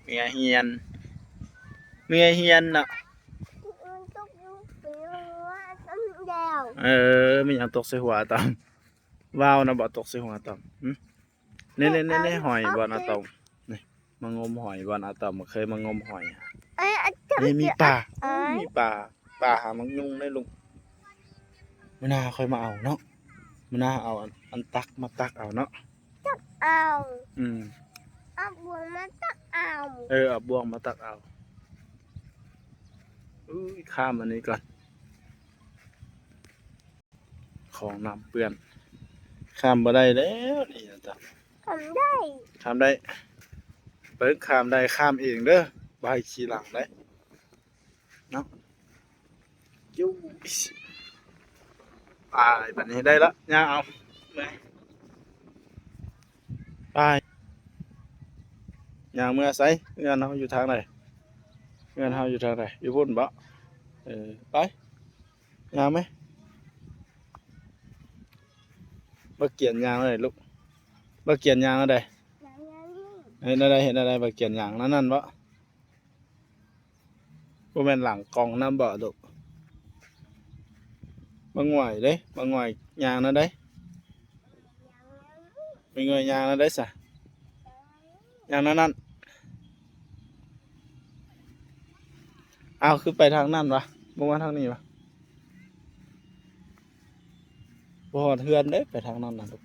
ເມື່ອຮຽນ ເມື່ອຮຽນເນາະ. ມັນຕົກຢູ່ ເປັນວ່າຕ້ອງແລ້ວ ເອີ ມີຫຍັງຕົກໃສ່ຫົວອາຕອມ? ວາວນະບໍ່ຕົກໃສ່ຫົວອາຕອມ? ຫຶ? ນີ້ໆໆ ຫອຍບ່ອນອາຕອມ ນີ້ ມາງົມຫອຍບ່ອນອາຕອມ ເຄີຍມາງົມຫອຍ. ເອີຍ ອາຕອມ ນີ້ມີປາ ເອີຍ ມີປາ ປາຫາໝາກຍຸງໄດ້ລູກ. ມື້ໜ້າຄ່ອຍມາເອົາເນາະ ມື້ໜ້າເອົາອັນ ອັນຕັກມາຕັກເອົາເນາະ ຕັກເອົາ. ອືມ ເອົາບ່ວງມາຕັກເອົາ. ເອີ ເອົາບ່ວງມາຕັກເອົາ. ອຸ້ຍ ຂ້າມອັນນີ້ກ່ອນ ຂອງນ້ຳເປື້ອນ ຂ້າມບໍ່ໄດ້ແລ້ວນີ້ນະຕາ. ຂ້າມໄດ້ ຂ້າມໄດ້ ເບິ່ງ ຂ້າມໄດ້ ຂ້າມເອງເດີ ບໍ່ໃຫ້ຂີ່ຫຼັງເດ້ເນາະ. ຢູ່ ໄປ ບັດນີ້ໄດ້ລະ ຍ່າງເອົາ ເມື່ອຍ ໄປ. ຍ່າງເມືອໃສ? ເຮືອນເຮົາຢູ່ທາງໃດ? ເຮືອນເຮົາຢູ່ທາງໃດ? ຢູ່ພຸ້ນບໍ? ເອີ ໄປ ຍ່າງໄປ. ບັກກຽນຍ່າງແນວໃດລູກ? ບັກກຽນຍ່າງແນວໃດ? ເຮັດແນວໃດ? ເຮັດແນວໃດ? ບັກກຽນຍ່າງແນວນັ້ນບໍ? ບໍ່ແມ່ນຫຼັງກ່ອງນຳບໍລູກ? ບັກຫງວຍເດ້ ບັກຫງວຍຍ່າງແນວໃດ? ບັກຫງວຍຍ່າງແນວໃດຊະ? ຍ່າງແນວນັ້ນ. ອ້າວ ຄືໄປທາງນັ້ນວະ? ບໍ່ມາທາງນີ້ວະ? ບໍ່ຮອດເຮືອນເດ້ ໄປທາງນັ້ນນະລູກ.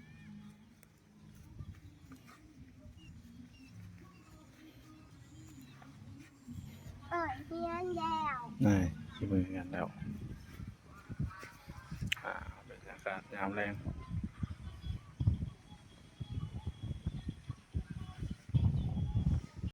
ຮອດເຮືອນແລ້ວ ນາຍ ຊິເມືອເຮືອນແລ້ວ. ອ່າ ບັນຍາກາດຍາມແລງ